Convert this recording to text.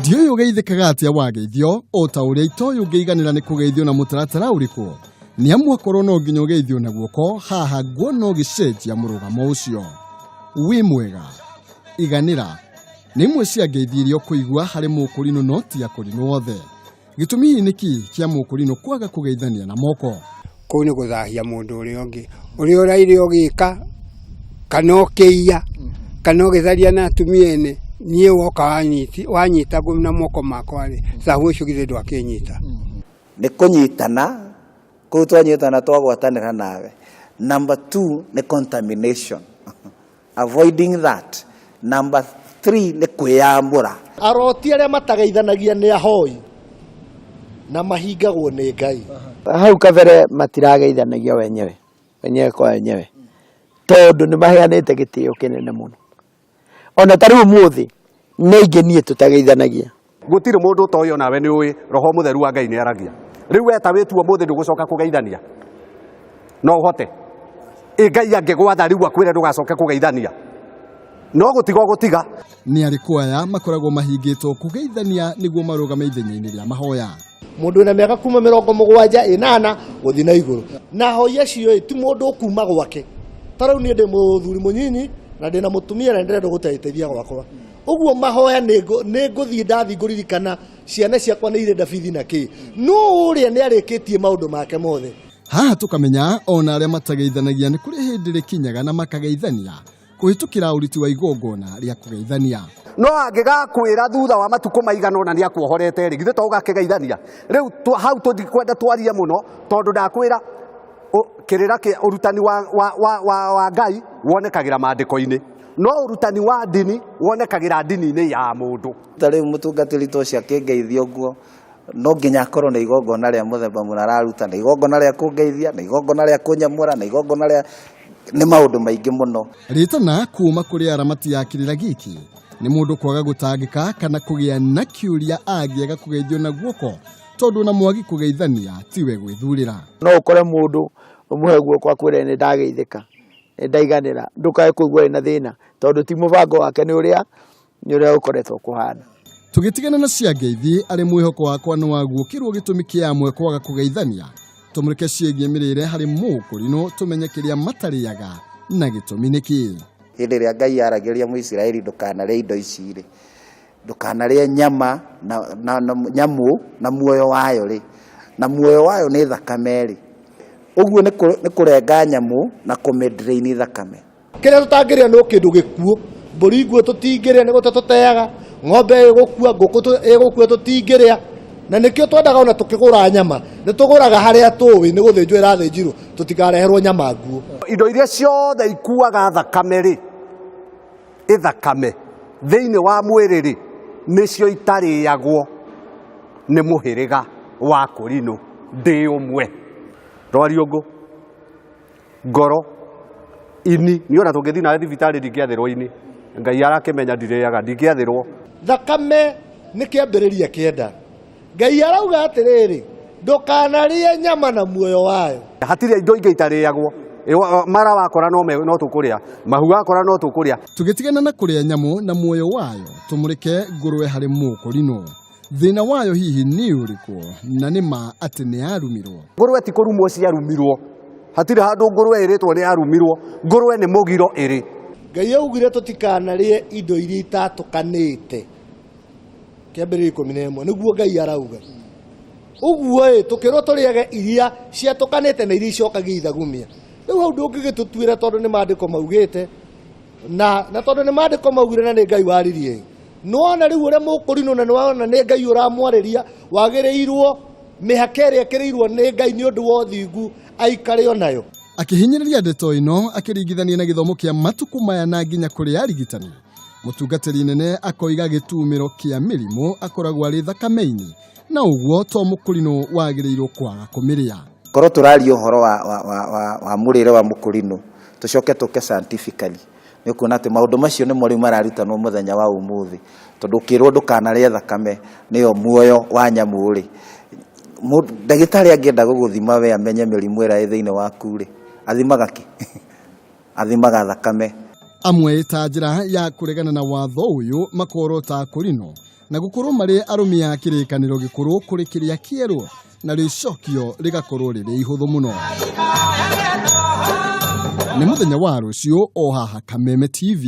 Ndiũĩ ũgeithĩkaga atĩa wageithio, o ta ũrĩa itoĩ ũngĩiganĩra nĩ kũgeithio na mũtaratara ũrĩkũ. Nĩ amu akorwo no nginya ũgeithio na guoko, haha nguona ũgĩcenjia mũrũgamo ũcio. Wĩ mwega? Iganĩra. Nĩ imwe cia ngeithi iria ũkũigua harĩ mũkũrinũ no ti akũrinũ othe. Gĩtũmi hihi nĩ kĩĩ kĩa mũkũrinũ kwaga kũgeithania na moko? Kũu nĩ gũthahia mũndũ ũrĩa ũngĩ, ũrĩa ũraire ũgĩka kana ũkĩiya kana ũgĩtharia na atumia ene, niĩ woka wanyita na moko makwa rĩ, thahu ũcio githĩ ndwakĩnyita. Nĩ kũnyitana, kũu twanyitana twagwatanĩra nawe. Number two nĩ contamination. Avoiding that. Number three nĩ kwĩyamũra. Aroti arĩa matageithanagia nĩ ahoi na mahingagwo nĩ Ngai. Hau kabere matirageithanagia wenyewe wenyewe kwa wenyewe tondũ nĩ maheanĩte gĩtĩo kĩnene mũno ona ta rĩu ũmũthĩ nĩ aingĩ niĩ tũtageithanagia. Gũtirĩ mũndũ ũtoĩ onawe nĩ ũĩ roho mũtheru wa Ngai nĩ aragia. Rĩu we ta wĩtua ũmũthĩ ndũgũcoka kũgeithania. No ũhote? Ĩ Ngai angĩgwatha rĩu akwĩre ndũgacoke kũgeithania. No gũtiga ũgũtiga. Nĩ arĩkũ aya makoragwo mahingĩtwo kũgeithania nĩguo marũgame ithenya-inĩ rĩa mahoya? Mũndũ wĩna mĩaka kuma 70 ĩnana gũthiĩ na igũrũ. Na ahoi acio ĩ, ti mũndũ ũkuma gwake. Ta rĩu niĩ ndĩ mũthuri mũnyinyi na ndĩna mũtumia na nĩndĩrenda gũteithia gwakwa. Ũguo mahoya nĩ ngũthiĩ ndathiĩ ngũririkana ciana ciakwa nĩ irenda bithi na kĩ. No ũrĩa nĩ arĩkĩtie maũndũ make mothe. Haha tũkamenya ona arĩa matageithanagia nĩ kũrĩ hĩndĩ rĩkinyaga na makageithania kũhĩtũkĩra ũriti wa igongona rĩa kũgeithania. No angĩgakwĩra thutha wa matukũ maigana ũna nĩ akuohorete rĩ, githĩ to ũgakĩgeithania? Rĩu hau tũtikwenda twarie mũno tondũ ndakwĩra kĩrĩra kĩa ũrutani wa Ngai wonekagĩra maandĩko-inĩ, no ũrutani wa ndini wonekagĩra ndini-inĩ ya mũndũ. Ta rĩu mũtungatĩri ta ũcio akĩngeithia ũguo, no nginya akorwo na igongona rĩa mũthemba mũna araruta, na igongona rĩa kũngeithia, na igongona rĩa kũnyamũra, na igongona rĩa nĩ maũndũ maingĩ mũno. Rĩtana kuma kũrĩ aramati a kĩrĩra gĩkĩ nĩ mũndũ kwaga gũtangĩka kana kũgĩa na kĩũria angĩaga kũgeithio na guoko, tondũ ona mwagi kũgeithania tiwe gwĩthurĩra. No ũkore mũndũ ũmũhe guoko akwĩre nĩ ndageithĩka, nĩ ndaiganĩra, ndũkae kũigua wĩna thĩna tondũ ti mũbango wake nĩ ũrĩa nĩ ũrĩa ũkoretwo kũhana. Tũgĩtigana na cia ngeithi arĩ mwĩhoko wakwa nĩ waguũkĩrwo gĩtũmi kĩa amwe kwaga kũgeithania, tũmũrĩke ciĩgiĩ mĩrĩre harĩ mũkũrinũ tũmenye kĩrĩa matarĩaga na gĩtũmi nĩ kĩĩ. Hĩndĩ ĩrĩa Ngai aragĩria Mũisiraeli ndũkanarĩe indo ici rĩ, ndũkanarĩe nyama na, na, na nyamũ na muoyo wayo rĩ, na muoyo wayo nĩ thakame rĩ, ũguo nĩ kũrenga nyamũ na kũmĩ drain thakame. Kĩrĩa tũtangĩrĩa no kĩndũ gĩkuũ, mbũri nguũ tũtingĩrĩa nĩ gũte tũteaga, ng'ombe ĩgũkua, ngũkũ ĩgũkua tũtingĩrĩa. Na nĩkĩo twendaga ona tũkĩgũra nyama, nĩ tũgũraga harĩa tũĩ nĩ gũthĩnjwo ĩrathĩnjirwo, tũtikareherwo nyama nguũ. Indo iria ciothe ikuaga thakame rĩ, ĩthakame thĩinĩ wa mwĩrĩ rĩ, nĩcio itarĩagwo nĩ mũhĩrĩga wa kũrinũ ndĩ ũmwe. Rwariũngũ, ngoro, ini, niĩ ona tũngĩthiĩ nawe thibitarĩ ndingĩathĩrwo ini, Ngai arakĩmenya ndirĩaga, ndingĩathĩrwo. Thakame nĩ kĩambĩrĩria kĩa nda. Ngai arauga atĩrĩrĩ, ndũkanarĩe nyama na muoyo wayo. Hatirĩ indo ingĩ itarĩagwo. Mara wakora no tũkũrĩa, mahu wakora no tũkũrĩa. Tũgĩtigana na kũrĩa nyamũ na muoyo wayo, tũmũrĩke ngũrwe harĩ mũkũrinũ. Thĩna wayo hihi nĩ ũrĩkũ na nĩ ma atĩ nĩ yarumirwo? Ngũrwe ti kũrumwo ciarumirwo, hatirĩ handũ ngũrwe ĩrĩtwo nĩ yarumirwo, ngũrwe nĩ mũgiro ĩrĩ. Ngai augire tũtikanarĩe indo iria itatũkanĩte. Kĩambĩrĩria 11 nĩguo Ngai arauga. Ũguo ĩ, tũkĩrwo tũrĩage iria ciatũkanĩte na iria icokagia ithagumia. Rĩu hau ndũngĩgĩtũtuĩra tondũ nĩ maandĩko maugĩte, na tondũ nĩ maandĩko maugire na nĩ Ngai waririe ĩ. Nĩwona rĩu ũrĩa mũkũrinwo na nĩwona nĩ Ngai ũramwarĩria, wagĩrĩirwo mĩhaka ĩrĩa ĩkĩrĩirwo nĩ Ngai nĩ ũndũ wa ũthingu aikare onayo. Akĩhinyĩrĩria ndeto ĩno akĩringithania na gĩthomo kĩa matukũ maya na nginya kũrĩ arigitani. Mũtungatĩri nene akoiga gĩtumĩro kĩa mĩrimũ akoragwo arĩ thakame-inĩ na ũguo to mũkũrinũ wagĩrĩirwo kwaga kũmĩrĩa. Korwo tũraria ũhoro wa mũrĩre wa mũkũrinũ, tũcoke tũke scientifically, nĩ ũkuona atĩ maũndũ macio nĩmo rĩu mararutanwo mũthenya wa ũmũthĩ, tondũ ũkĩrwo ndũkanarĩe thakame nĩyo muoyo wa nyamũ rĩ, ndagĩtarĩ angĩenda gũgũthima we amenye mĩrimũ ĩrĩa ĩ thĩinĩ waku rĩ, athimaga kĩ? Athimaga thakame. Amwe ta njĩra ya kũregana na watho ũyũ makorota kũrinũ na gũkorwo marĩ arũmĩ a kĩrĩkanĩro gĩkũrũ kũrĩ kĩrĩa kĩerũ, narĩo icokio rĩgakorwo rĩrĩ ihũthũ mũno. Nĩ mũthenya wa rũciũ o haha Kameme TV.